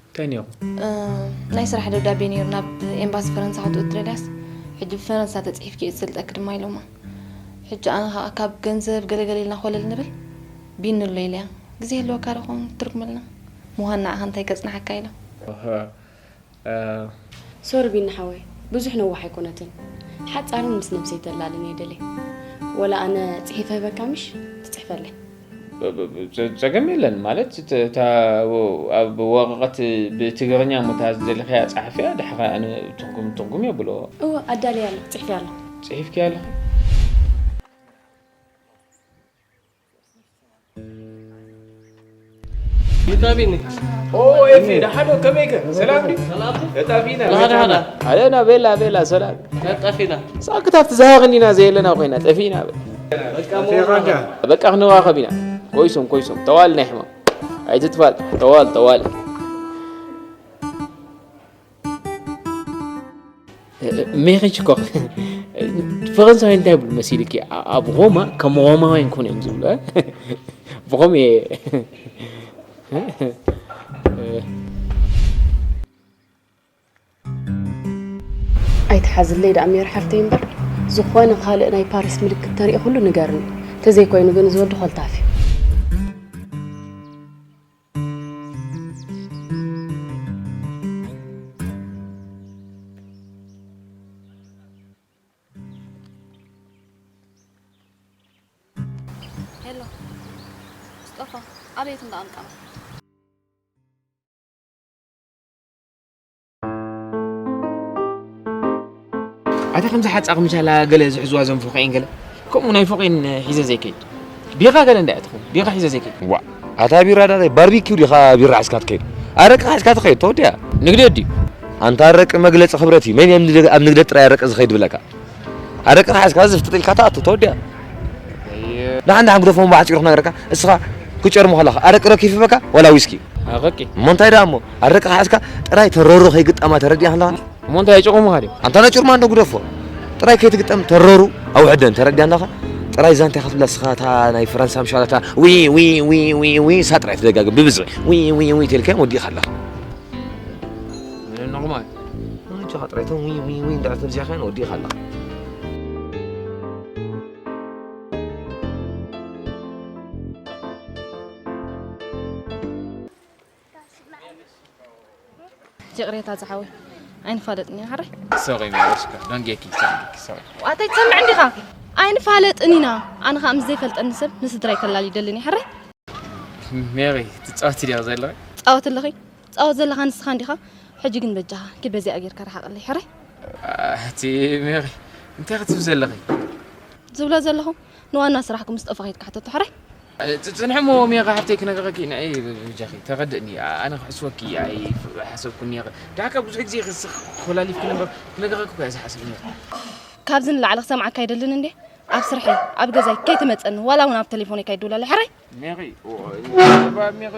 እንታይ ነይሩ? እ፣ ናይ ስራሕ ደብዳቤ ነይሩ ናብ ኤምባሲ ፈረንሳ ክትእቱ ደልያስ፣ ሕጂ ብፈረንሳ ተጽሒፍኪ እየ ዝሰልጠኪ ድማ ኢሎማ። ሕጂ ኣነ ኸኣ ካብ ገንዘብ ገለገለ ኢልና ኮለል ንብል፣ ቢኒ ኣሎ ኢለያ። ግዜ ህልወካ ዶ ኸውን ትርጉመልና? ምዃን ንዓኻ እንታይ ከጽንሓካ ኢሎም። ኣሃ። እ፣ ሶሪ ቢኒ ሓወይ፣ ብዙሕ ነዋሕ ኣይኮነትን። ሓጻርን ምስ ነብሰይ ተላልን እየ ደልየ። ወላ ኣነ ጽሒፈ ህበካ ምሽ ትጽሕፈለይ። ብ-፣ ብ-፣ ብ-፣ ጸ-፣ ጸገም የለን። ማለት፣ እተ-፣ እታ ወ-፣ ኣብ ወረቐት ብትግርኛ እሞ እታ ዝደለኽያ ጸሓፍያ፣ ድሕሪ ኣነ ትርጉም፣ ትርጉም የብሎ። እወ፣ ኣዳልያ ኣሎ፣ ጽሒፍያ ኣሎ። ጽሒፍክያ ኣለኺ? ይታቢኒ። ኦ፣ ኤፊ፣ ደሓን ዶ? ከመይከ? ሰላም ድዩ? ሰላም። ጠፊና። ደሓን፣ ደሓን። ኣለና፣ ቤላ፣ ቤላ፣ ሰላም። ጠፊና። ሳክት ኣብቲ ዝሃቕን ኢና ዘየለና ኮይና፣ ጠፊና። በቃ፣ በቃ ክንራኸብ ኢና። ኮይሶም፣ ኮይሶም። ተዋል ናይ ሕማም። ኣይትትፋል። ተዋል፣ ተዋል። ሜኺ እኮ ፈረንሳዊ እንታይ ይብሉ መሲልኪ? ኣ-፣ ኣብ ሮማ ከም ሮማውያን ኮነ እዮም ዝብሉ፣ እ? ብኸምኡ እየ። ኣይትሓዝለይ ደኣ ሜሪ ሓፍተይ እምበር፣ ዝኾነ ካልእ ናይ ፓሪስ ምልክት ተርኢ ኩሉ ንገርኒ። ተዘይኮይኑ ግን እዚ ወዲ ኮልታፍ እዩ። ሄሎ፣ ስጦፋ፣ ኣበይ ትንዳቐምቀም? ኣታ ከምዚ ሓጻ ክምሻላ ገለ ዝሕዝዋ ዘንፍቑ ከይን ገለ፣ ከምኡ ናይ ፎቄን ሒዘ ዘይከይድ። ቢኻ ገለ እንዳያ ትኸውን፣ ቢኻ ሒዘ ዘይከይድ። ዋ፣ ኣታ ቢራ ዳላይ ባርቢኪው ዲኻ ቢራ ሒዝካ ትከይድ? ኣረቂ ሒዝካ ትኸይድ፣ ተወዲኣ። ንግደት ድዩ? ኣንታ ኣረቂ መግለጺ ክብረት እዩ። መን እዮም ንደ-፣ ኣብ ንግደት ጥራይ ኣረቂ ዝኸይድ ብለካ? ኣረቂ ሒዝካ ዝፍጥጥ ኢልካ ትኣቱ፣ ተወዲኣ። ኣየ። ደሓን ደሓን ግደፎም ብሓጺሩ ክነግረካ። እስኻ ክጨርሙ ከለኻ ኣረቂ ዶ ኪፍበካ ዋላ ዊስኪ? ኣረቂ። እሞ እንታይ ደኣ እሞ? ኣረቂ ሒዝካ ጥራይ ተረሩ ከይግጠማ ተረዲኣ ኣለኻ? እሞ እንታይ የጭቑሙኻ ድዮም? ኣንታ ነጭርማ እንዶ ግደፎ። ጥራይ ከይትግጠም ተረሩ ኣውሕደን ተረዲኣ ኣለኻ? ጥራይ ዛንታ ክትብላ እስኻ እታ ናይ ፈረንሳ ምሻላታ ዊ ዊ ዊ ዊ ዊ እሳ ጥራይ ትደጋግም ብብዝሒ ዊ ዊ ዊ ተልካዮም ወዲእኻ ኣለኻ። ኖርማል። ንጆኻ ጥራይ እቶም ዊ ዊ ዊ እንዳበልካ ተብዚሕካዮን ወዲእኻ ኣለኻ። ይቕሬታ ዝሓወይ፣ ኣይንፋለጥን ኢና ሓራይ። ሶሪ ማለሽካ፣ don't get it, don't get it, ሶሪ። ዋታይ ትሰምዕ እንዲኻ? ኣይንፋለጥን ኢና። ኣነ ኸኣ ምስ ዘይፈልጠኒ ሰብ ንስድራይ ከላሊ ይደልን እየ ሓራይ። ሜሪ፣ ትጻወቲ ዲኻ ዘለኺ? ጻወት ኣለኺ? ጻወት ዘለኻ ንስኻ እንዲኻ። ሕጂ ግን በጃኻ፣ ኪድ በዚኣ ጌርካ ርሓቐለይ ሓራይ። ኣቲ ሜሪ፣ እንታይ ክትብሊ ዘለኺ? ዝብሎ ዘለኹ፣ ንዋና ስራሕኩም ምስ ጠፋ ከይድካ ሕተቶ፣ ሕራይ። እ፣ ፅ-፣ ፅንሒ እሞ፣ ሜሪ ሓፍተይ ክነግረኪ፣ ንዓይ ብ-፣ ብጃኺ፣ ተረድእኒ፣ ኣ-፣ ኣነ ክሕስወኪ ኣይሓሰብኩን ኔረ። ደሓካ ብዙሕ ግዜ ክስ-፣ ኮላሊፍኪ ነበር፣ ክነግረኪ እኮ እየ ዝሓስብ ኔረ። ካብዚ ንላዕሊ ክሰምዓካ ኣይደልን እንዴ? ኣብ ስርሐይ፣ ኣብ ገዛይ ከይትመፀኒ፣ ዋላ እውን ኣብ ቴሌፎነይ ከይትድውለለይ፣ ሕራይ። ሜሪ፣ ኦ፣ ሜሪ፣ ሜሪ፣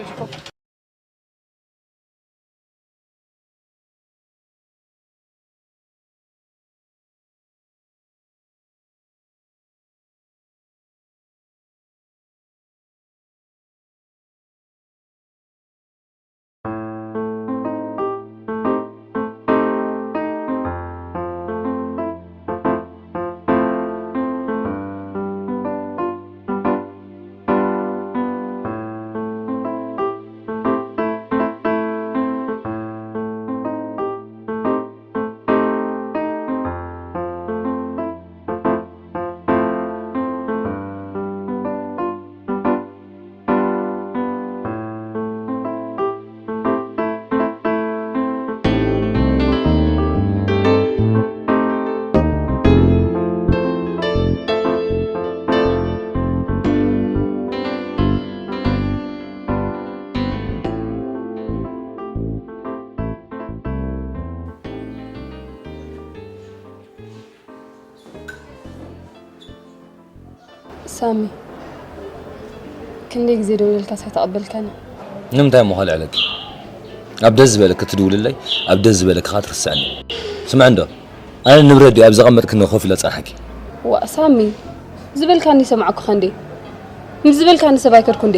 ሳሚ፣ ክንደይ ግዜ ደውለልካ ሳይተቐበልካኒ? ንምንታይ እሞ ካልዕለኪ? ኣብ ደስ ዝበለኪ ትድውልለይ፣ ኣብ ደስ ዝበለኪ ኸዓ ትርስዕኒ። ስምዒ እንዶ፣ ኣነ ንብረት ድየ ኣብ ዘቐመጥክኒ ኮፍ ኢለ ጸንሓኪ? ዋእ ሳሚ፣ ዝበልካኒ ሰማዕኩኻ እንዴ? ምስ ዝበልካኒ ሰብ ኣይከድኩ እንዴ?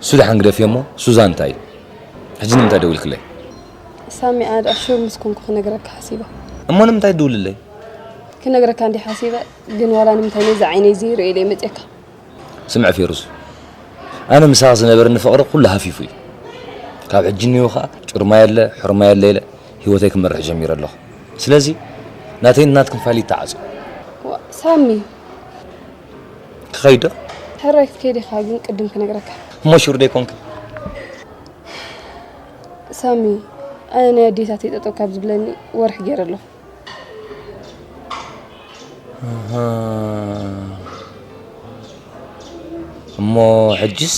እሱ ደሓን ግደፍዮ እሞ፣ ሱዛን እንታይ እዩ? ሕጂ ንምንታይ ደዊልክለይ? ሳሚ፣ ኣነ ደኣ ሹር ምስ ኮንኩ ክነግረካ ሓሲበ። እሞ ንምንታይ ትድውልለይ? ክነግረካ እንዲ ሓሲበ፣ ግን ዋላ ንምንታይ ነዚ ዓይነይ ዘይርእየ ኢለ መፅየካ? ስምዕ ፌሩዝ፣ ኣነ ምሳኻ ዝነበረኒ ፍቕሪ ኩሉ ሃፊፉ እዩ። ካብ ሕጂ እኒኦ ኸዓ ጭርማ የለ፣ ሕርማ የለ ኢለ ህይወተይ ክመርሕ ጀሚረ ኣለኹ። ስለዚ ናተይን ናትክን ፋይል ይተዓጾ። ዋ፣ ሳሚ። ክኸይድ ዶ? ሕራይ ክትከይድ ኢኻ፣ ግን ቅድም ክነግረካ። እሞ ሹር ዶ ኣይኮንክን? ሳሚ፣ ኣነ ናይ ኣዴታተይ ጠጠው ካብ ዝብለኒ ወርሒ ገይረ ኣለኹ። ኣሃ። እሞ ሕጅስ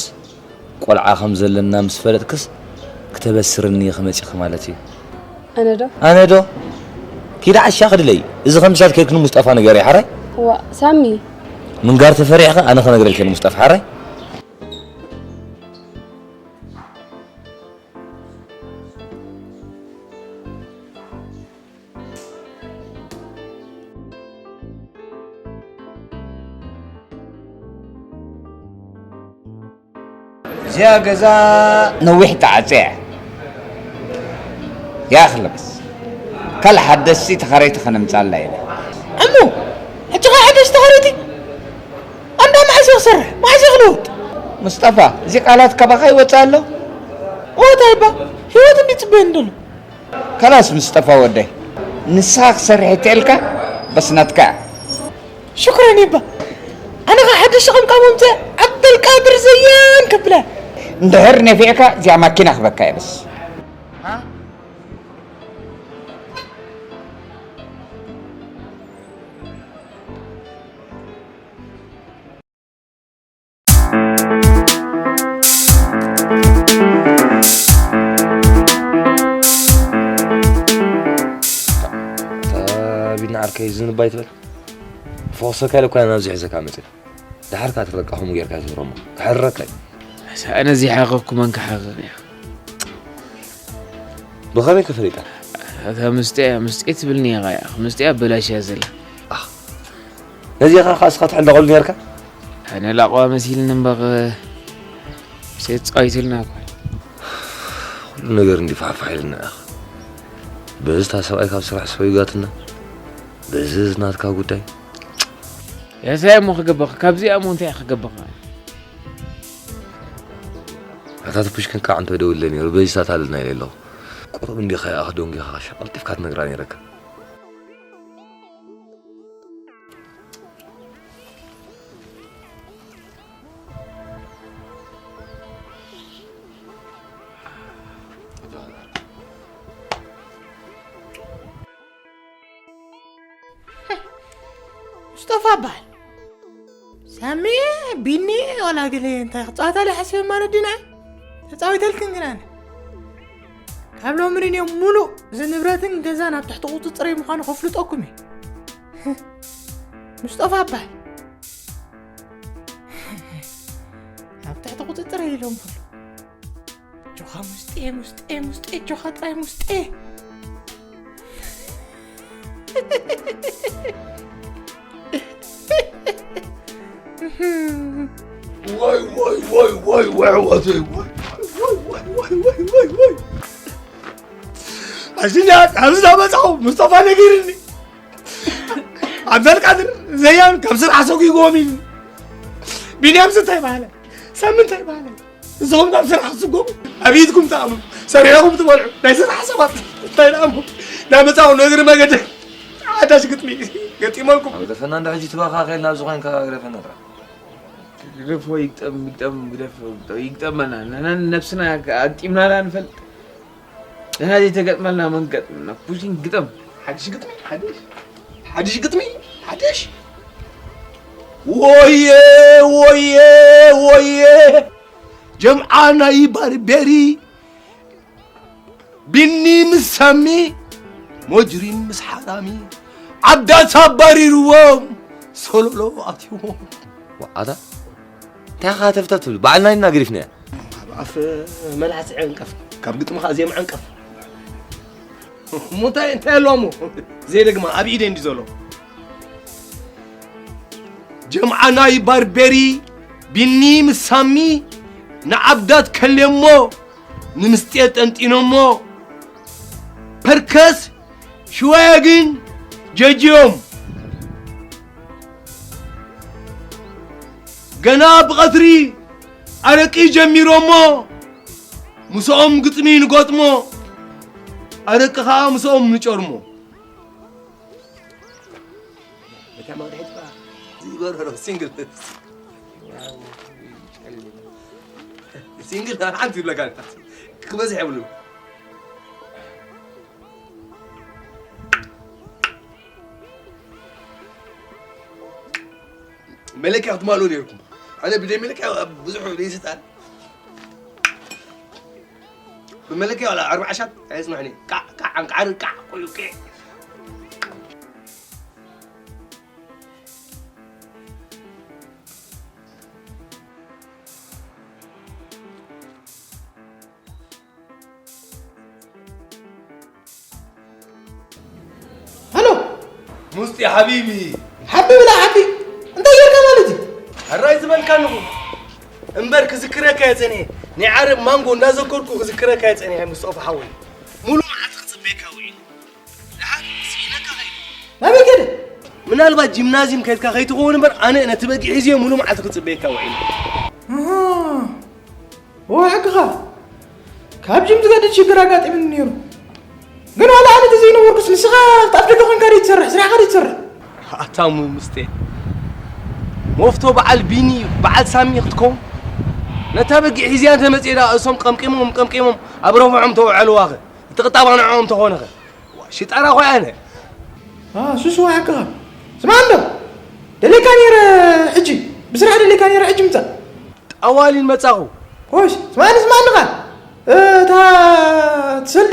ቆልዓ ከም ዘለና ምስ ፈለጥክስ ክተበስርኒ ኢኺ መጺኺ ማለት እዩ። ኣነ ዶ? ኣነ ዶ? ኪዲ ዓሻ ክድለይ። እዚ ከምሳት ኬክ ንሙስጠፋ ንገሪ ሓራይ? ዋ፣ ሳሚ። ምንጋር ተፈሪሕኺ ኣነ ክነግረልኪ ንሙስጠፋ ሓራይ? እዚኣ ገዛ ነዊሕ ተዓጽያ እያ። ይኣኽል በስ። ካልእ ሓደስቲ ተኻረይቲ ከነምጽኣላ ኢና። እሞ፣ ሕጂ ኸ ሓደስቲ ተኻረይቲ? ኣንዳ መዓስ እዩ ክሰርሕ? መዓስ እዩ ክልውጥ? ሙስጠፋ፣ እዚ ቃላት ካባኻ ይወጽእ ኣሎ? እወ፣ እንታይ እባ? ህይወት እንዲ ጽበየኒ ደሎ። ከላስ ሙስጠፋ ወደይ፣ ንስኻ ክሰርሕ እትእልካ በስ ናትካ። ሽክረን ይባ። ኣነ ኸ ሓድሽ ሸቐምቃ መምፅእ ዓብደልቃድር ዘያን ከብላ። እንድሕር ነፊዕካ እዚኣ ማኪና ክበካ እየ በስ። ቢና ዓርከይ ዝንባይ ትበል። ፈወሰካ ኢለ እኮ ናብዚ ሒዘካ መፅእ። ድሓር ካትረቃኹም ጌርካ ዝብሮሞ ክሕረካ እዩ። ኣነ እዚ ሓቐኩ መን ክሓቕቕ እያ? ብኸመይ ከፈሊጣ? እታ ምስጢ እያ፣ ምስጢ ትብልኒ ኢኻ እያ። ምስጢ ኣበላሽያ ዘላ። ኣህ። ነዚኣ ኸዓ እስኻ ትሕለቐሉ ኔርካ? ኣነ ላቕዋ መሲልኒ እምበቕ፣ ሴት ጻዊትልና እኮ። ኩሉ ነገር እንዲ ፋሕፋሕ ኢልና እያ። በዚ እታ ሰብኣይ ካብ ስራሕ ሰዊጋትና፣ በዚ እዚ ናትካ ጉዳይ። ያሳይ እሞ ክገበኻ፣ ካብዚኣ እሞ እንታይ ክገበኻ? ኣታ ተፑሽክን ከዓ እንተ ደውለ ነይሩ፣ በዚ ሳት ኣለና ኢለ ኣለኹ። ቁሩብ እንዲኻ ይኣኽ ደንጊኻ፣ ቀልጢፍካ ትነግራ ነይረካ። ሙስጠፋ በሃል። ሳሚ፣ ቢኒ፣ ዋላ ገለ እንታይ ክጻወታለይ ሓሲበ ማለት ድዩ ንዓይ? ተጻዊተልክን ግን ኣነ። ካብ ሎሚ ንንዮም ሙሉእ እዚ ንብረትን ገዛን ኣብ ትሕቲ ቁጽጽረይ ምዃኑ ከፍልጠኩም እየ። ሙስጠፋ በሃል። ኣብ ትሕቲ ቁጽጽረይ ኢሎም ኩሉ። ጆኻ ሙስጤ፣ ሙስጤ፣ ሙስጤ፣ ጆኻ ጥራይ ሙስጤ። ዋይ፣ ዋይ፣ ዋይ፣ ዋይ፣ ዋይ፣ ኣሕዋተይ፣ ዋይ፣ ዋይ፣ ዋይ። ኣሽኛ፣ ካብዚ እንዳመጻኹ ሙስጠፋ ነጊርኒ። ዓብደልቃድር ዘያን ካብ ስራሕ ሰጒግዎም ኢሉ። ቢንያምስ እንታይ በሃለ? ሳሚ እንታይ በሃለ? ንስኹም ካብ ስራሕ ክትስጎሙ ኣብ ኢድኩም ትኣምኑ፣ ሰሪሕኹም ትበልዑ ናይ ስራሕ ሰባት እንታይ ደኣ እሞ እንዳመጻኹ ንእግሪ መገዲ ሓዳሽ ግጥሚ ገጢመልኩም። ኣግደፈና እንዶ ሕጂ ትባኻ ከይልና ኣብዚ ኮይንካ ኣግደፈና ጥራሕ። ግደፎ ይግጠም፣ ይግጠም፣ ግደፎ ይግጠም፣ ይግጠመና። ንሕና ነብስና ኣግጢምናና ንፈልጥ። ንሕና ዘይተገጥመልና መን ክገጥመልና? ፑቲን ግጠም። ሓድሽ ግጥሚ፣ ሓድሽ። ሓድሽ ግጥሚ፣ ሓድሽ። ወየ፣ ወየ፣ ወየ። ጀምዓ ናይ ባርቤሪ። ቢኒ ምስ ሳሚ፣ ሞጅሪም ምስ ሓራሚ። ዓዳት ኣባሪርዎም፣ ሶሎሎ ኣትይዎም። ኣታ እንታይ ኢኻ ተፍተፍ ትብል? ባዕልና ኢና ገዲፍናያ። ካብ ኣፍ መልሓስ ዕንቀፍ፣ ካብ ግጥሚ ከዓ ዜማ ዕንቀፍ። እሞ እንታይ፣ እንታይ ኣለዋ እሞ? ዘይደግማ ኣብ ኢደይ እንዲ ዘሎ። ጀምዓ ናይ ባርቤሪ ቢኒ ምስ ሳሚ ንዓብዳት ከልየሞ ንምስጤ ጠንጢኖሞ። ፐርከስ ሽወያ ግን ጀጅዮም። ገና ብቐትሪ ኣረቂ ጀሚሮሞ፣ ምስኦም ግጥሚ ንገጥሞ፣ ኣረቂ ኸዓ ምስኦም ንጨርሞ። እታ መቕድሒት ኸዓ ዝጎረሮ ሲንግል። ሲንግል ሓንቲ ይብለካ። ክበዝሕ የብሉን። መለክያ ክትማልኡ ነይርኩም። ኣነ ብደይ መለክያ ብዙሕ ይስታል። ብመለክያ ዋላ ኣርባዓ ሻት ኣይጽንሕን እዩ። ቃዕ፣ ቃዕ፣ ዓንቃዕሪ፣ ቃዕ፣ ቁዩ፣ ቄዕ። ሃሎ። ሙስጢ ሓቢቢ። ሓቢ ብላ ሓቢ። እንታይ ጌርካ ማለት እዩ? ሕራይ ዝበልካ ኣለኹ። እምበር ክዝክረካ እየ ጸኒሐ። ናይ ዓረብ ማንጎ እንዳዘከርኩ ክዝክረካ እየ ጸኒሐ፣ ሙስጦፋ ሓወይ። ሙሉ መዓልቲ ክጽበየካ ውዒለ። ደሓር ስኢነካ ከይደ። ናበይ ከደ? ምናልባት ጂምናዝዩም ከድካ ከይትኸውን እምበር፣ ኣነ ነቲ በጊዕ ሒዝዮ ሙሉ መዓልቲ ክጽበየካ ውዒለ። ኣሃ። እወ፣ ሓቅኻ። ካብ ጅም ዝገድድ ሽግር ኣጋጢሙኒ ነይሩ። ግን ዋላ ኣነ ተዘይነበርኩስ ንስኻ ኣብቲ ኣፍ ደገ ኮንካ ድዩ ትሰርሕ? ስራሕኻ ድዩ ትሰርሕ? ኣታ ሙ-፣ ሙስጤ። መፍቶ በዓል ቢኒ፣ በዓል ሳሚ ክትከውን? ነታ በጊዕ ሒዝያ እንተመጽኤ ደኣ እሶም ቀምቂሞም፣ ቀምቂሞም ኣብ ረብሖም ተውዕልዋኸ? እቲ ቅጣባ ንዕኦም ተኾነኸ? ሽጣራ ኾይ ኣነ። ኣ፣ ሱስ እወ ሓቅኻ። ስማዕ እንዶ፣ ደሊካ ነይረ ሕጂ፣ ብስራሕ ደሊካ ነይረ ሕጂ ምጻእ። ጠዋሊን መጻኹ። ኮሽ፣ ስማዕኒ፣ ስማዕኒ ኸኣ። እታ ትሰሊ፣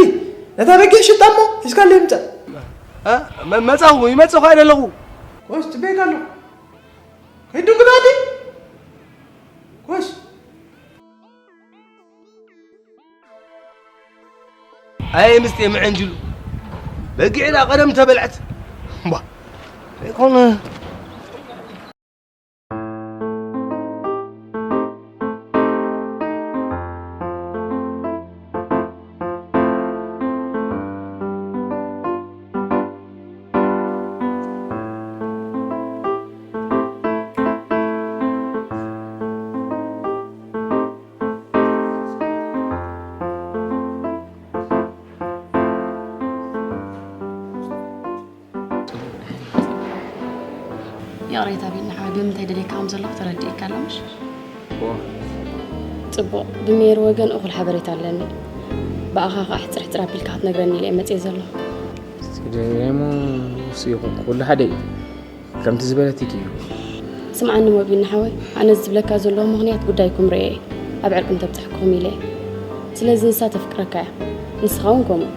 ነታ በጊዕ ሽጣ እሞ ሒዝካለይ ምጻእ። እ? መ-፣ መጻኹ፣ ይመጽእ ኳ ኣለኹ። ኮሽ፣ ጽበየካ ኣለኹ። ከይትድንግጻ ድዩ? ኮሽ። ኣየ ምስጢ ምዕንጅሉ። በጊዕና ቀደም ተበልዐት። እምባ። ኣይኮነ። ይቕሬታ ቢኒ ሓወይ፣ ብምንታይ ደልየካ ከም ዘለኹ ተረዲኤካ ኣሎ ምሽ? እዎ። ጽቡቕ፣ ብሜሪ ወገን እኹል ሓበሬታ ኣለኒ። ብኣኻ ኸኣ ሕጽር ሕጽር ኣቢልካ ክትነግረኒ ኢለ እየ መጽየ ዘለኹ። ስደሞ ንሱ ይኹን ኩሉ ሓደ እዩ። ከምቲ ዝበለትኪ እዩ። ስምዓኒ ሞቢኒ ሓወይ፣ ኣነ ዝብለካ ዘለኹ ምኽንያት ጉዳይኩም ርእየ እየ ኣብ ዕርቂ እንተብጽሕኩም ኢለ እየ። ስለዚ ንሳ ተፍቅረካ እያ፣ ንስኻ እውን ከምኡ።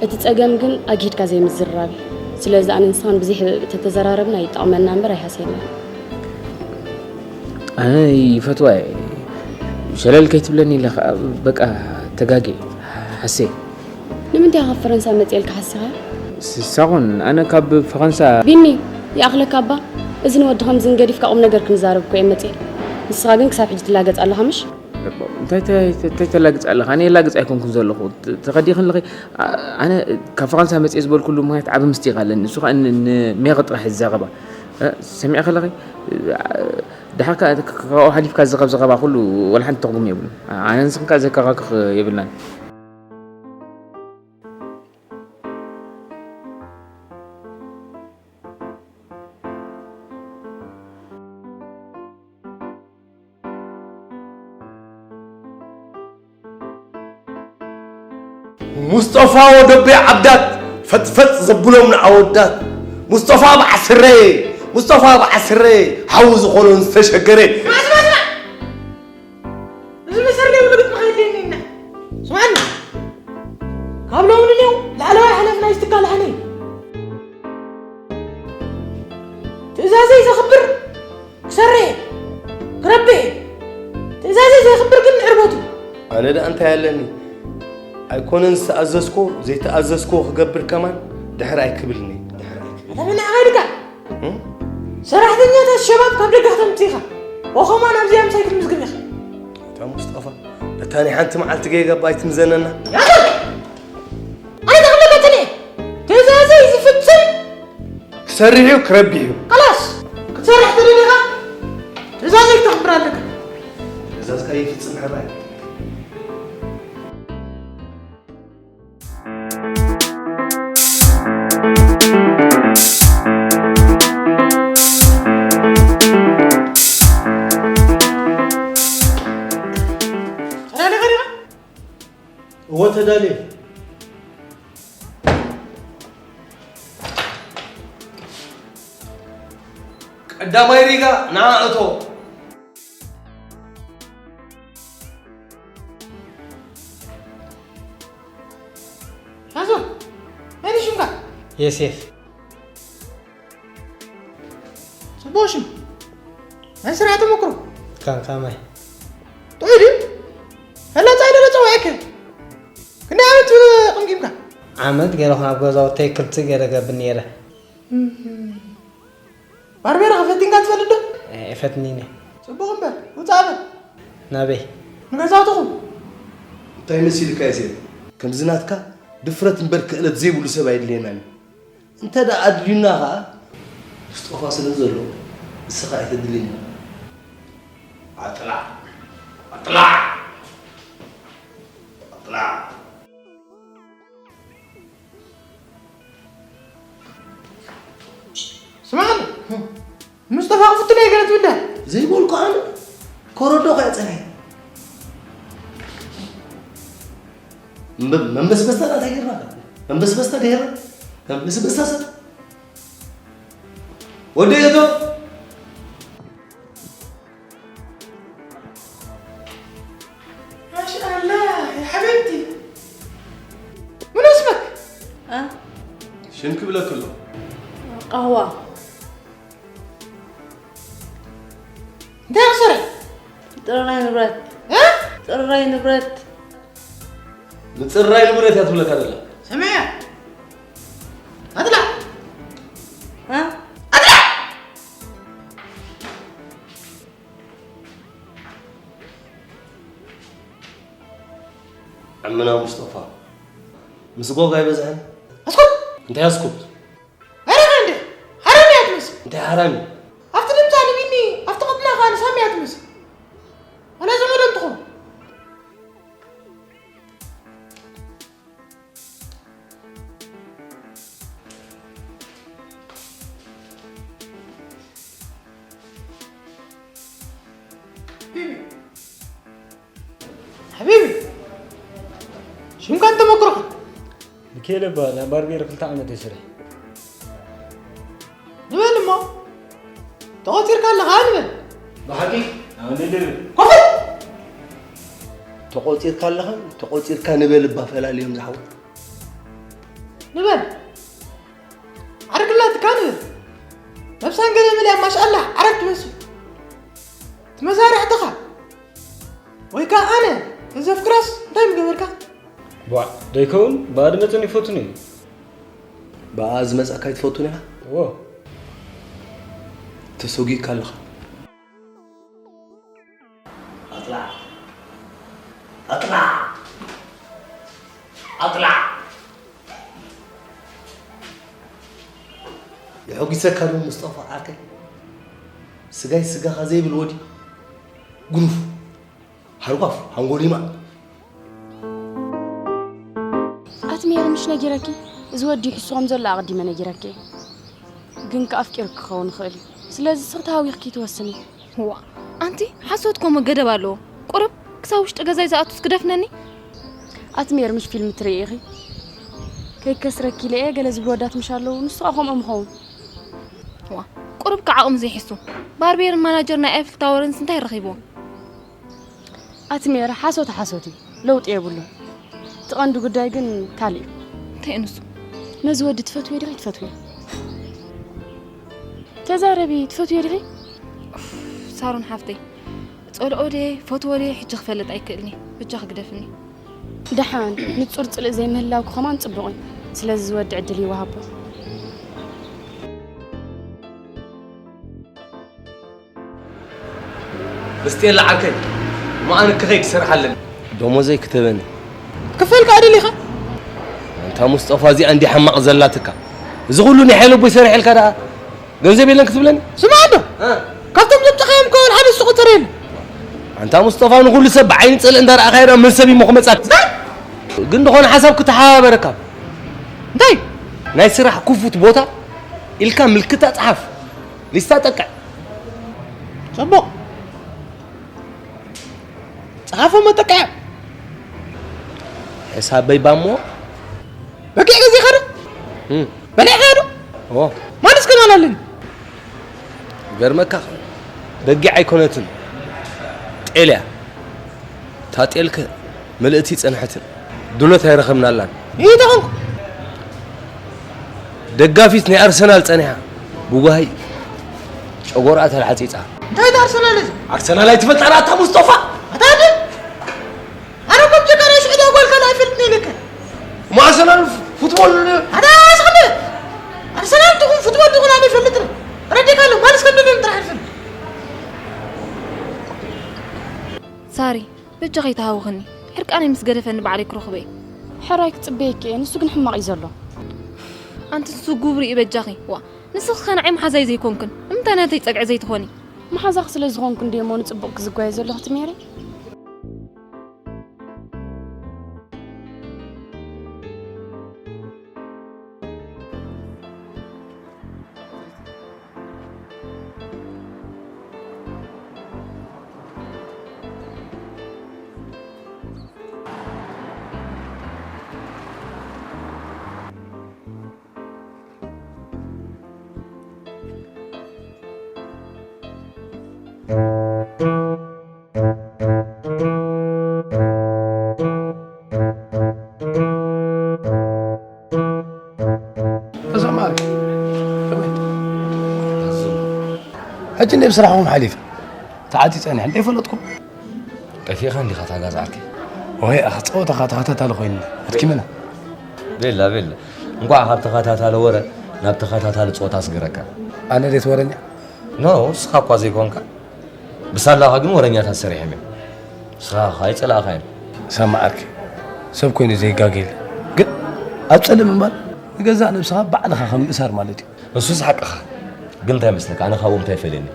እቲ ጸገም ግን ኣግሂድካ ዘይምዝርራብ እዩ። ስለዚ ኣነ ንስኻን ብዘይ ሕብእብእ ተተዘራረብና ይጠቕመና እምበር ኣይሃስየናን። ኣነ ይፈትዋ እየ። ሸለል ከይትብለኒ ኢለ ኸኣ በቃ ተጋግየ፣ ሓስየ። ንምንታይ ካብ ፈረንሳ መጺኤልካ ሓሲኻ? ስ-፣ ሳኾን፣ ኣነ ካብ ፈረንሳ ቢኒ፣ ይኣኽለካ እባ። እዚ ንወዲ ከምዚ ንገዲፍካ ቁም ነገር ክንዛረብ እኮ እየ መጺኤ። ንስኻ ግን ክሳብ ሕጂ ትላገጽ ኣለኻ ምሽ? እንታይ ተ-፣ ተ-፣ እንታይ ተላግጽ ኣለኻ? ኣነ የላግጽ ኣይኮንኩን ዘለኹ። ተ-፣ ተኸዲኽን ኣለኺ? ኣ-፣ ኣነ ካብ ፈረንሳ መጺኤ ዝበልኩሉ ምኽንያት ዓቢ ምስጢር ኣለኒ። ንሱ ኸኣ ን-፣ ንሜሪ ጥራሕ እዛረባ። እ፣ ሰሚዕኺ ኣለኺ? እ፣ ደሓር ከኣ ክ-፣ ክ-፣ ካብኡ ሓሊፍካ ዝዝረብ ዘረባ ኩሉ ወላ ሓንቲ ትርጉም የብሉን። ኣነ ንስኽን ከኣ ዘከራክር የብልናን። ሙስጠፋ ወደቤ ዓብዳት ፈጥፈጥ ዘብሎም ንኣወዳት። ሙስጠፋ በዓል ስረ፣ ሙስጠፋ በዓል ስረ፣ ሓዊ ዝኾኖን ዝተሸገረ። ስማዕ፣ ስማዕ፣ ስማዕ። እዚ መሰር ዘይብሉ ግጥሚ ከየድልየኒ እና። ስማዕኒ። ካብ ሎሚ ንኔው ላዕለዋይ ሓለፍና ይስትካል ኣነ። ትእዛዘይ ዘኽብር፣ ክሰርሕ እየ፣ ክረብሕ እየ። ትእዛዘይ ዘይኽብር ግን ንዕርበቱ። ኣነ ደኣ እንታይ ኣለኒ? ኣይኮነን ዝተኣዘዝኮ፣ ዘይተኣዘዝኮ ክገብር ከማን ድሕር ኣይክብልኒ። ኣታ ብንዓኻ ኢልካ? እም? ሰራሕተኛታት ሸባብ ካብ ደገ ከተምጽእ ኢኻ። ወኸማን ኣብዚኣ ምሳይ ክትምዝግብ ኢኻ። ኣታ ሙስጠፋ፣ በታ ናይ ሓንቲ መዓልቲ ጌጋ እባ ኣይትምዘነና። ያዘ! ኣነ ተኽብለካ ተለየ። ትእዛዘይ ዝፍጽም ክሰርሕ እዩ፣ ክረብሕ እዩ። خلاص! ክትሰርሕ ተደሊኻ ትእዛዘይ ክተኽብር ኣለካ። ትእዛዝካ ይፍጽም ሕራይ። ተዳሊኻ ዲኻ? እወ ተዳልየ። ቀዳማይ ሪጋ ንዓ እቶ። ናዞ፣ መን እዩ ሽምካ? የሴፍ። ጽቡቕ ሽም። ናይ ስራሕ ተመክሮ? ካን ካማይ። ጥዑይ ድዩ? ፈላጻይ ዶ ጸዋዒከ? ክንደይ ዓመት ቅምጊምካ? ዓመት ገይረ ኹን ኣብ ገዛውተይ ክልተ ገይረ ገብር ነይረ። እህ። ባርቤራ ፈቲንካ ትፈልጥ ዶ? ኣይፈትኒን እየ። ጽቡቕ እምበር፣ ውጻእ በል። ናበይ? ንገዛውትኹም። እንታይ መሲልካ የሴፍ? ከምዚ ናትካ ድፍረት እምበር ክእለት ዘይብሉ ሰብ ኣይድልየናን እዩ። እንተ ደኣ ኣድልዩና ኸኣ፣ ምስጦፋ ስለ ዘሎ፣ ንስኻ ኣይተድልየና። ኣጥላዕ! ኣጥላዕ! ኣጥላዕ! ስማዕኒ፣ ምስጠፋ ክፍትኖ እየ ገለ ትብል ዲኻ? ዘይበልኩ ኣነ፣ ኮረዶ ከኣ ጸኒሐ። እምበ-፣ መንበስበስታ ናታ ጌርና፣ መንበስበስታ ድሄርና፣ መንበስበስታ ሰብ። ወደይ እቶ። ማሻኣላ፣ ያ ሓቢብቲ። ምን እስምክ? እ? ሽም ክብለክ ኣሎ። ቃህዋ። እንታይ ክሰርሕ? ጥርናይ ንብረት። እ? ጥርናይ ንብረት። ንጽራይ ንብረት እያ ትብለካ ዘላ። ሰሚዐ። ኣጥላ። እ? ኣጥላ። ዕምና ሙስጠፋ፣ ምስጎግ ኣይበዝሐን? ኣስኩት! እንታይ ኣስኩት? ኣረ እንዴ! ሓራም እያ ትመስል። እንታይ ሓራም እዩ? ኣብቲ ድምፃ ንቢኒ፣ ኣብቲ ቅጥና ኸዓ ንሳሚ እያ ትመስል። ወላ ዘመዶ እንትኾን። ሓቢቢ፣ ሽምካን ተመክሮኻን? ሚካኤል እባ፣ ናይ ባርቤር ክልተ ዓመት እየ ሰሪሐ። ንበል እሞ፣ ተቖጺርካ ኣለኻ ንበል። ብሓቂ? ኣነ ድብል። ኮፍ በል! ተቖጺርካ ኣለኻን ተቖጺርካ ንበል እባ ፈላልዮም ዝሓወይ። ንበል። ዓርክላትካ ንበል። ነብሳን ገለ መሊኣ ማሻኣላህ ዓረብ ትመስል። እቲ መሳርሕትኻ ወይ ከኣ ኣነ ተዘፍክራስ እንታይ ምገበርካ? ቧዕ፣ ደይከውን ብኣ ድመጸኒ ይፈቱኒ እዩ። ብኣ ዝመጻካ ኣይትፈቱን ኢኻ? እዎ። ተሰጒግካ ኣለኻ። ኣጥላዕ! ኣጥላዕ! ኣጥላዕ! የሐጒሰካ ዶ ሙስጠፋ ዓርከይ? ስጋይ ስጋኻ ዘይብል ወዲ ጉኑፍ ሃርጓፍ ሃንጎሊማ። ኣቲ ሜሪ ምሽ ነጊረኪ? እዚ ወዲ ይሕሱ ከም ዘሎ ኣቐዲመ ነጊረኪ እየ። ግን ከኣ ኣፍቂሩ ክኸውን ይኽእል እዩ። ስለዚ ስኽቲ ሃዊኽኪ ትወስኒ። ዋ፣ ኣንቲ ሓሶት ከምኡ ገደብ ኣለዎ። ቁሩብ ክሳብ ውሽጢ ገዛይ ዝኣቱስ ክደፍነኒ? ኣቲ ሜሪ ምሽ ፊልም ትርኢ ኢኺ? ከይከስረኪ ኢለ እየ ገለ ዝብሉ ወዳት ምሽ ኣለዉ። ንሱ ከኣ ከምኦም ይኸውን። ዋ፣ ቁሩብ ከ ዓቕሚ ዘይሕሱ። ባርቤርን ማናጀር ናይ ኣይፍል ታወርንስ እንታይ ረኺብዎም? ኣቲ ሜሪ ሓሶት ሓሶት እዩ። ለውጢ የብሉን። እቲ ቀንዲ ጉዳይ ግን ካልእ እዩ። እንታይ እዩ ንሱ? ነዚ ወዲ ትፈትውዮ ዲኺ ትፈትውዮ? ተዛረቢ፣ ትፈትውዮ ዲኺ? ኡፍ፣ ሳሮን ሓፍተይ፣ ጸልኦ ድየ ፈትዎ ድየ ሕጂ ክፈልጥ ኣይክእልኒ። በጃኺ ግደፍኒ። ደሓን ንጹር ጽልኢ ዘይምህላውኪ ከማን ጽቡቕ እዩ። ስለዚ ዝወዲ ዕድል ይወሃቦ። እስቴላ ዓርከይ፣ እሞ ኣነ ክኸይድ ክሰርሕ ኣለኒ። ደሞዘይ ክተበኒ። ክፈልካ ኣይደሊኻ። ኣንታ ሙስጠፋ፣ እዚኣ እንዲ ሓማቕ ዘላትካ። እዚ ኩሉ ናይ ሓይለ ኣቦይ ሰሪሐልካ ደኣ ገንዘብ የለን ክትብለኒ? ስማዕ እንዶ፣ እ? ካብቶም ዘምጻኻዮም ከውን ሓደ ዝቁጸር የለን። ኣንታ ሙስጠፋ፣ ንኹሉ ሰብ ብዓይኒ ጽልኢ እንዳረኣኻዮ ደኣ መን ሰብ እሞ ክመጻክ? ግን ዝኾነ ሓሳብ ክተሓባበረካ። እንታይ? ናይ ስራሕ ክፉት ቦታ ኢልካ ምልክታ ጽሓፍ። ሊስታ ጠቅዕ። ጽቡቕ። ጸሓፎ መጠቅዕ። ሕሳበይ ባሞ። በጊዕ ገዚእኻ ዶ? እም። በሊዕኻዮ ዶ? ኦ። ማንስ ከማን ኣለኒ? ገርመካ በጊዕ ኣይኮነትን፣ ጤል እያ። እታ ጤልከ ምልእቲ ጸንሐትን ድሎት ኣይረኸብናላን። ይህ ተኾንኩ። ደጋፊት ናይ ኣርሰናል ጸኒሓ ብጓሂ ጨጎርኣ ተላዕጺጻ። እንታይ እቲ ኣርሰናል እዚ? ኣርሰናል ኣይትፈልጣን ኣታ ሙስጠፋ? ኣታ ድም ኣነ ከም ጀጋና ሽዑ ዲያ ጓልካ ኣይፈልጥን ኢለካ። እሞ ኣርሰናል ፉትቦል ኣታ ስኽነ ኣርሰናል ትኹን ፉትቦል ትኹን ኣነ ይፈልጥን ረዲካ ኣሎ ማንስ ከም ደደም ጥራሕ ይፈልጥ። ሳሪ፣ በጃኺ ኣይትሃውኽኒ። ሕርቃነይ ምስ ገደፈኒ ባዕለይ ክረኽቦ እየ። ሕራይ ክጽበየኪ እየ፣ ንሱ ግን ሕማቕ እዩ ዘሎ። ኣንቲ ንሱ ግብሩ እዩ በጃኺ። ዋ፣ ንስኺ ከ ንዓይ መሓዛይ ዘይኮንክን፣ ንምንታይ ናተይ ጸግዒ ዘይትኾኒ? መሓዛኺ ስለ ዝኾንኩ እንድየ እሞ ንጽቡቕ ክዝጓየ ዘለኹ እቲ ሜሪ። ተሰማሪ ከመይ? ሕጂ እንደ ብስራሕኹም ሓሊፈ ተዓጺ ጸኒሐ እንደ ፈለጥኩም። ጠፊእኻ እንዲኻ ታጋዝ ዓርከይ? ወይ ኣኽ ጸወታኻ ተኸታታሊ ኮይንና ኣድኪመና። ቤላ ቤላ እንኳዕ ካብ ተኸታታሊ ወረ ናብ ተኸታታሊ ጸወታ ኣስገረካ። ኣነ ዴት ወረኛ? ኖ ንስኻ እኳ ዘይኮንካ ብሳላኻ ግን ወረኛታት ሰሪሖም እዮም። ንስኻ ኸኣ ኣይጸላእኻዮም። ሰማዕ ዓርከይ ሰብ ኮይኑ ዘይጋገ የለ ግን ኣብ ጸልእ ምንባር ንገዛእ ነብስኻ ባዕልኻ ከም ምእሳር ማለት እዩ። እሱስ ሓቅኻ ግን እንታይ መስለካ ኣነ ካብኦም እንታይ ይፈልየኒ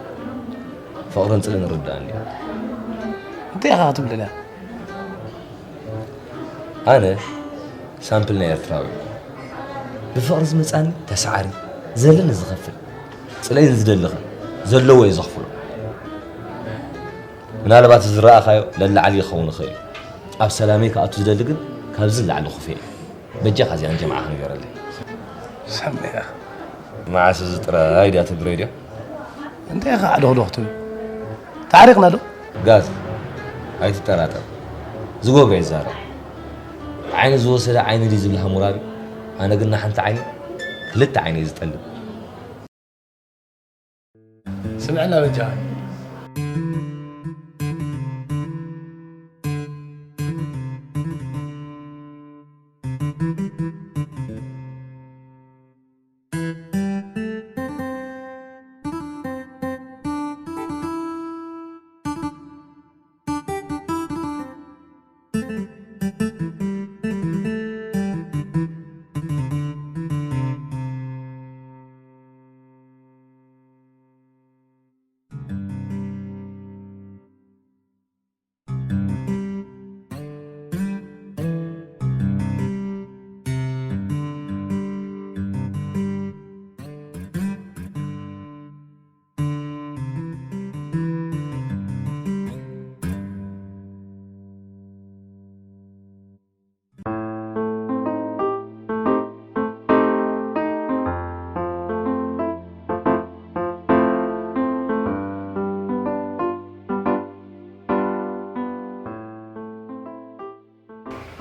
ፍቕርን ጽልእን ርድኣኒ እዩ። እንታይ ኢኻ ክትብለና? ኣነ ሳምፕል ናይ ኤርትራዊ ብፍቕሪ ዝመጻኒ ተሰዓሪ ዘለኒ ዝኸፍል ጽለይ ንዝደሊ ኸ ዘለዎ እየ ዘኽፍሎ። ምናልባት እዚ ዝረኣኻዮ ለላዕሊ ይኸውን ይኽእል እዩ። ኣብ ሰላመይ ክኣቱ ዝደሊ ግን ካብዚ ንላዕሊ ክፉእ እዩ። በጃኻ እዚኣ ንጀምዓ ክንገረለይ። ሰመያ መዓስ እዚ ጥራይ ድያ ትብረይ ድያ? እንታይ ኢኻ ዓዶኽዶኽ ትብል? ተዓሪቕና ዶ? ጋዝ ኣይትጠራጠር ዝገብሮ ይዛረብ። ዓይኒ ዝወሰደ ዓይኒ ድዩ ዝብል ሃሙራቢ ኣነ ግን ንሓንቲ ዓይኒ ክልተ ዓይኒ እየ ዝጠልብ። ስምዕና በጃኻ።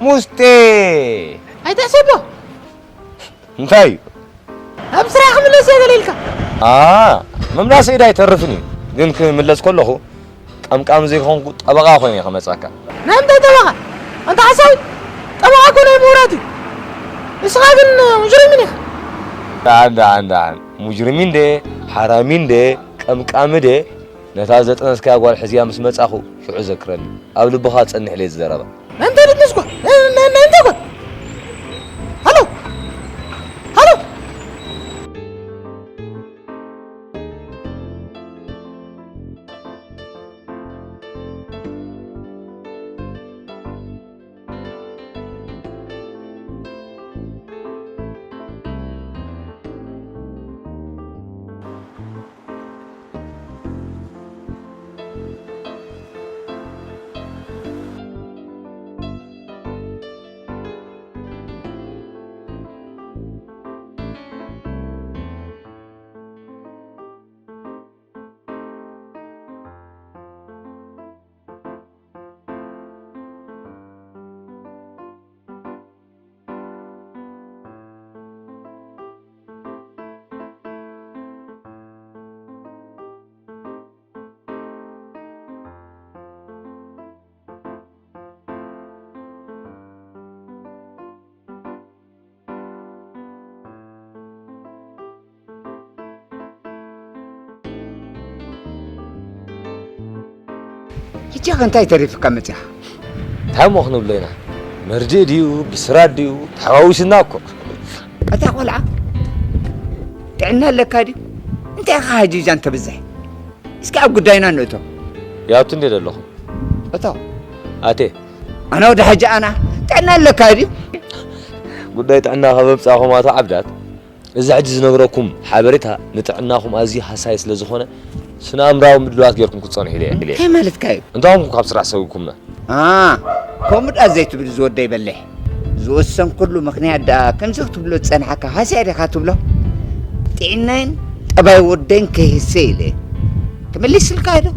ሙስጤ ኣይትሕሰቦ እንታይ እዩ? ኣብ ስራሕ ክምለስ እየ ገለ ኢልካ ኣ ምምላስ ኢድ ኣይተርፍን እዩ። ግን ክምለስ ከለኹ ቀምቃም ዘይኮንኩ ጠበቓ ኮይነ ክመጻካ። ናይ እንታይ ጠበቓ? ኣንታ ሓሳዊ፣ ጠበቓ እኮ ናይ ምሁራት እዩ። ንስኻ ግን ሙጅሪም ኢኻ። ደሓን፣ ደሓን፣ ደሓን። ሙጅሪም እንደ፣ ሓራሚ እንደ፣ ቀምቃሚ እንደ፣ ነታ ዘጥነስካያ ጓል ሕዝያ ምስ መጻኹ ሽዑ ዘክረኒ። ኣብ ልብኻ ጸንሕ ለይ ዝዘረባ። ናይ እንታይ ልትነስኳ? ናይ፣ ናይ፣ ናይ እንታይ ኳ? ሃሎ! ሃሎ! ሕጂ ኸ እንታይ ተሪፍካ መጺኻ? እንታይ እሞ ክንብሎ ኢና? መርድእ ድዩ? ብስራት ድዩ? ተሓዋዊስና እኮ። እታ ቖልዓ ጥዕና ኣለካ ድዩ? እንታይ ኢኻ ሕጂ እዛ እንተብዝሕ? እስኪ ኣብ ጉዳይና ንእቶ። ያቱ እንዴ ዘለኹ? እቶ። ኣቴ። ኣነ ወደ ሕጂ ኣና ጥዕና ኣለካ ድዩ? ጉዳይ ጥዕና ካብ ኣምጻእኹም ኣቶ ዓብዳት፣ እዚ ሕጂ ዝነግረኩም ሓበሬታ ንጥዕናኹም ኣዝዩ ሃሳይ ስለ ዝኾነ፣ ስነ ኣእምራዊ ምድላዋት ጌርኩም ክትጸንሑ ኢለ እየ። እንታይ ማለትካ እዩ? እንታኹም ካብ ስራሕ ሰጒግኩምና? ኣ፣ ከምኡ ደኣ ዘይትብል ዝወደይ በሊሕ። ዝወሰንኩሉ ምኽንያት ደኣ ከምዚ ክትብሎ ዝጸንሓካ ሃስያ ዲኻ ትብሎ? ጥዕናይን ጠባይ ወደይን ከይህሰ ኢለ። ተመሊስልካ ዶ?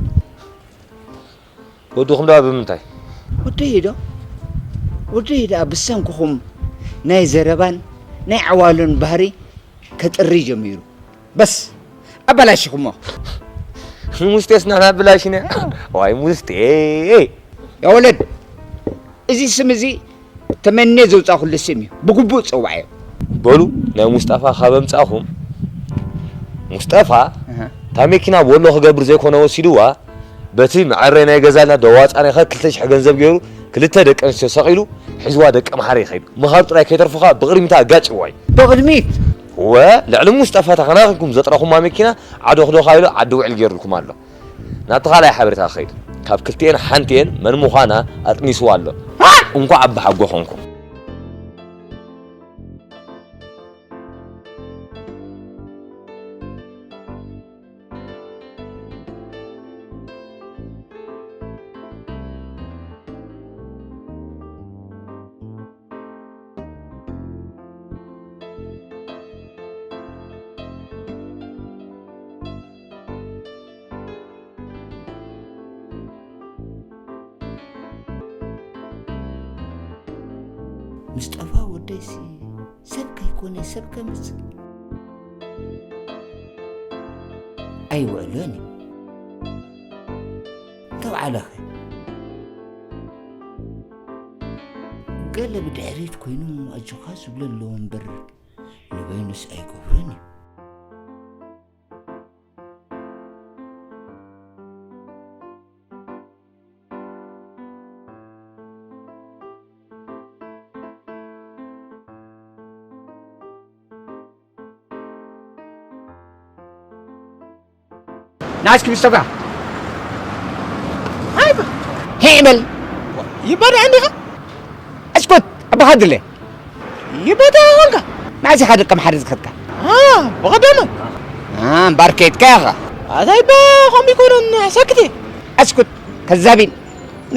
ወድኹም ደኣ ብምንታይ? ወደይ ዶ? ወደይ ደኣ ብሰንክኹም ናይ ዘረባን ናይ ዓዋሉን ባህሪ ከጥሪ ጀሚሩ። በስ፣ ኣበላሺኹሞ። ሙስጤስ ንሕና ኣበላሺና። ዋይ ሙስጤ። ያ ወለድ፣ እዚ ስም እዚ ተመኔ ዘውጻእኩሉ ስም እዩ። ብግቡእ ጸውዓዮ። በሉ፣ ናይ ሙስጠፋ ካብ ኣምጻእኹም። ሙስጠፋ፣ እህ። እታ መኪና ወሎ ክገብር ዘይኮነ ወሲድዋ፣ በቲ መዐረይ ናይ ገዛና ደዋጻናይ ኸ ክልተ ሽሕ ገንዘብ ገይሩ፣ ክልተ ደቂ ኣንስትዮ ሰቒሉ፣ ሒዝዋ ደቂ ኣምሓራ ይኸይድ። ምኻድ ጥራይ ከይተርፎ ኸኣ ብቕድሚታ ኣጋጭዋ እዩ። ብቕድሚት? እወ፣ ልዕሊ ሙስጠፋ ተኸናኺንኩም ዘጥረኹማ መኪና፣ ዓዶ ክዶ ኢሉ ዓዲ ውዕል ገይሩልኩም ኣሎ። ናብቲ ካልኣይ ሓበሬታ ክኸይድ። ካብ ክልቲኤን ሓንቲኤን መን ምዃና ኣጥኒስዋ ኣሎ። አ! እንኳዕ ኣባሓጎ ኾንኩም። ምስጠፋ ወደይሲ ሰብ ከይኮነ ሰብ ከምጽእ ኣይውዕሎን እዩ። ተባዕለኸ ገለ ብድሕሪት ኮይኑ ኣጆኻ ዝብሎ ኣለዎ እምበር ንበይኑስ ኣይገብሮን እዩ። ናስኪ ሙስጠፋ። ኣይበ። ሄይ በል። ይበዳ እንዲኻ? እስኩት፣ ኣባኻ ድለ። ይበዳ ኾንካ? ናዚ ሓደ ከም ሓደ ዝኸድካ። አ፣ ብቐደመ። አ፣ እምባር ከይድካ ኢኻ። ኣታይ ባ ኸም ይኮነን ሰክቲ። እስኩት፣ ከዛቢን።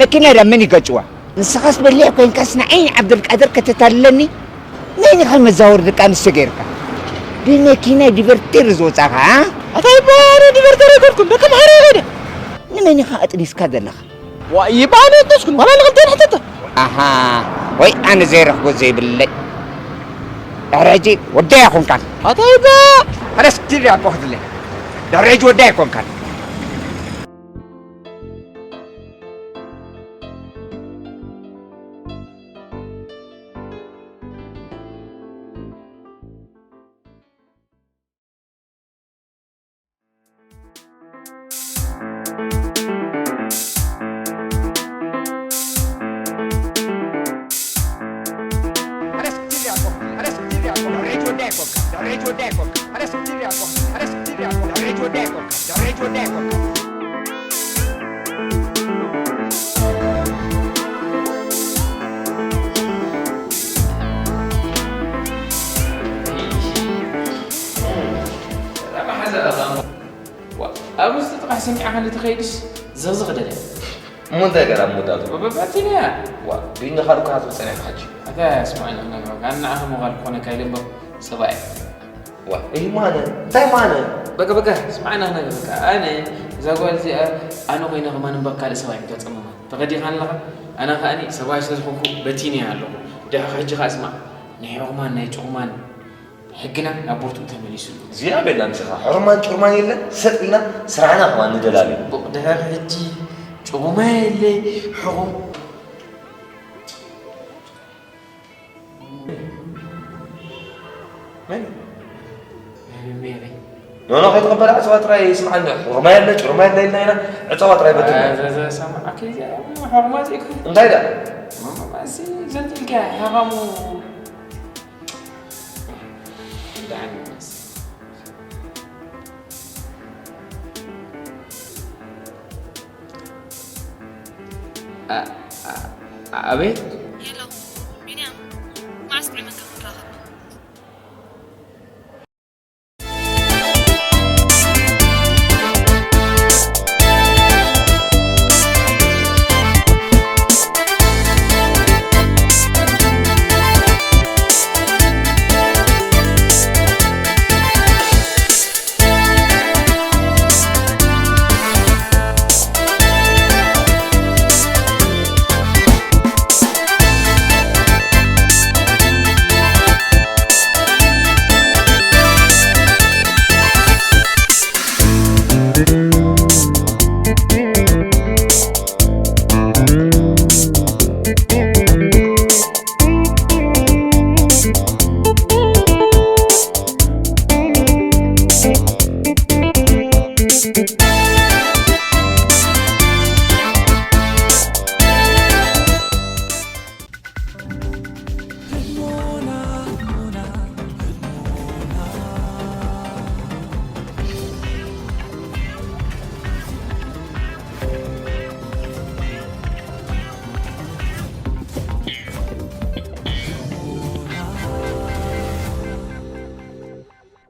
መኪና ዳ መን ይጋጭዋ? ንስኻስ በሊሕ ኮይንካስ ንዓይ ንዓብደልቃድር ከተታልለኒ? መን ኢኻ መዛወሪ ደቂ ኣንስትዮ ገይርካ? ብመኪና ዲቨርቴር ዝወጻኻ፣ ኣ? ኣታ ይባ፣ ኣነ ዲቨርቴር ኣይኮንኩን፣ ደቂ ኣምሓራ እየ ከይደ። ንመን ኢኻ ኣጥኒስካ ዘለኻ? ዋ፣ ይባ፣ ኣነ ኣጥኒስኩን፣ ዋላ ንኽልተ ንሕተተ። ኣሃ፣ ወይ ኣነ ዘይረኽቦ ዘይብለይ። ድሕሪ ሕጂ ወደይ ኣይኮንካን። ኣታ ይባ! ኣነስ ዲል ያቆኽትለይ። ድሕሪ ሕጂ ወደይ ኣይኮንካን። Darreetti Waddaa Koka. Adas Dirree Koka. Adas Dirree Koka. Darreetti Waddaa Koka. Darreetti Waddaa Koka. ኣብ ምስቲ ጥራሕ ሰሚዓ ከለ ትኸይድስ ዘቕዝቕ ደለ። እሞ እንታይ ገና ምውዳቱ? በበቲንያ። ዋ፣ ቢኒ ካልኡ ከኣ ትብል ጸኒሕካ ሕጂ። ኣታ ስማዕ፣ ንኽነግረካ፣ ኣነ ንዓኻ ምዃን ክኾነካ ኢለ እምበር ሰብኣይ። ዋ፣ እይ ማነ፣ እንታይ ማነ? በቃ፣ በቃ፣ ስማዕ፣ ንኽነግረካ፣ ኣነ እዛ ጓል እዚኣ ኣነ ኮይነ ከማን እምበር ካልእ ሰብኣይ ምተጸመማ። ተረዲኻኒ ኣለኻ? ኣነ ከኣኒ ሰብኣይ ስለ ዝኾንኩ በቲንያ ኣለኹ። ድሕሪ ሕጂ ከኣ ስማዕ፣ ናይ ሕሩማን ናይ ጭሩማን ሕግና ናብ ቦትኡ ተመሊሱ ኣሎ። እዚኣ ቤላ ምስኻ ሕሩማን ጭሩማን የለን፣ ሰጥ ኢልና ስራሕና ከማን ንደላሊ። ቡቕ ድሕሪ ሕጂ ጭሩማ የለ፣ ሕሩም። መን? ሜሪ። ኖኖ፣ ከይትቕበል ዕጸዋ ጥራይ፣ ስምዓኒ። ሕሩማ የለ፣ ጭሩማ የለ ኢልና ኢና፣ ዕጸዋ ጥራይ በትልና። ዘ-፣ ዘ-፣ ሰማዕኪ፣ እዚኣ ሕሩማ ዘይኮነ። እንታይ ደኣ? ማማ፣ እዚ ዘንጢልካ ሕራሙ። ደሓን ይመስ። ኣ-፣ ኣ-፣ ኣቤት።